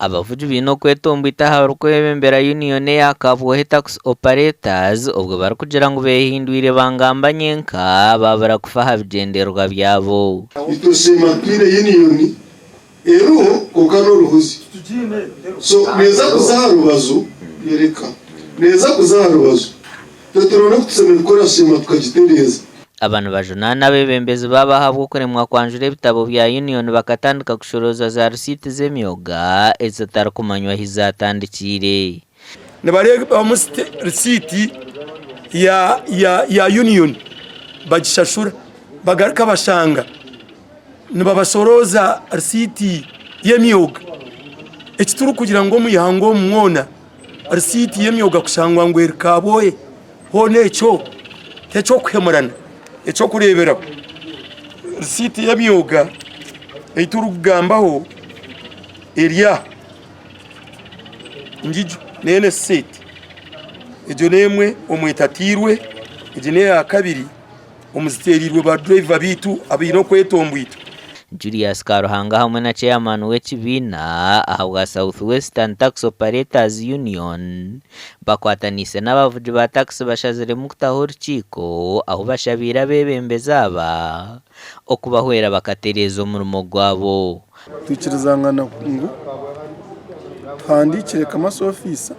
Abavugi baine okwetomboita aha barikwebembera yuniyoni eya Kabwohe Taxi Operators obwo barikugira ngu behindwire bangamba nyenka babura kufa aha bigyendererwa byabo. Nitusiima twine yuniyoni eriho kwonka n'oruhuzi so neeza kuza aha rubaju yoreka neeza kuza aha rubaju itwe turonde oku tushemereire kukora siima tukagitereeza. Aba nibajunaana abeebembezi baabo ahabw'okuremwa kwanjura ebitabo bya Union bakatandika kushorooza za risiiti z'emyoga ezitarikumanywa ahi zaatandikiire. Nibareebamu risiiti ya Union bagishashura bagaruka bashanga nibabashorooza risiiti y'emyoga. Eki turikugira ngu omu ihanga omu mwona risiiti y'emyoga kushangwa ngu eri kabwohe. Hoona ekyo t'eky'okuhemurana? Eky'okureeberaho, risiiti y'emyoga ei turikugambaho eri aha, ngigyo n'enisiti. Egyo n'emwe omu etatairwe, egi n'eya kabiri. omu ziteereirwe ba dureeva baitu abaine okwetomboitwa. Julius Karuhanga hamwe na Chairman w'ekibiina ahabwa South Western Taxi Operators Union bakwataniise n'abavugi ba taxi bashaziremu kutaho orukiiko ahu bashabiire abeebembezi aba okubahwera bakatereeza omurimo gwabo. Twikirizangana ngu tuhandiikire Kamasi ofiisa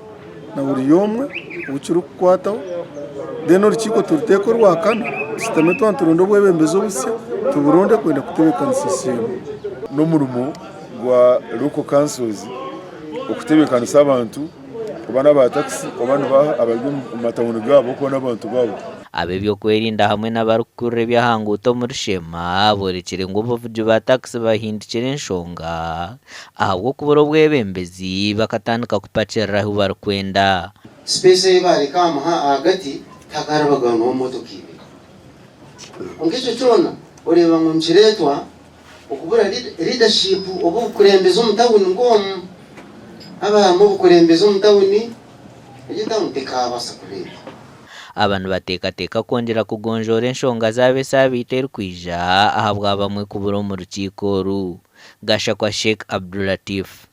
na buri omwe ou kirikukwataho then orukiiko turuteeke orwakana tushutame twaba nituronda obwebembezi obusya tuburonde kwenda kutebeekanisa esiimo. N'omurimo gwa Local Councils okutebeekanisa abantu oba n'aba takisi oba nibaha abari omu matawuni gaabo okuba n'abantu baabo. Ab'eby'okwerinda hamwe n'abarikukurira eby'aha nguuto omuri Sheema boorekire ngu abavugi ba takisi bahindukire enshonga ahabw'okubura obwebembezi bakatandika kupakirira ahu barikwenda. Space ei bareka aha muha ahagati tihakarabaganwaho motoka ibiri. Kwonka ekyo kyona oreeba ngu nikireetwa okubura leadership oba obukurembeze omu tawuni nk'omu. Haaba harimu obukurembeze omu tawuni, egyo tawuni tekaabaasa kureetwa. Aba nibateekateeka kwongyera kugonjoora enshonga zaabo esaabiiti erikwija ahabwa bamwe kubura omu rukiiko oru. Gashakwa Sheikh Abdulatif.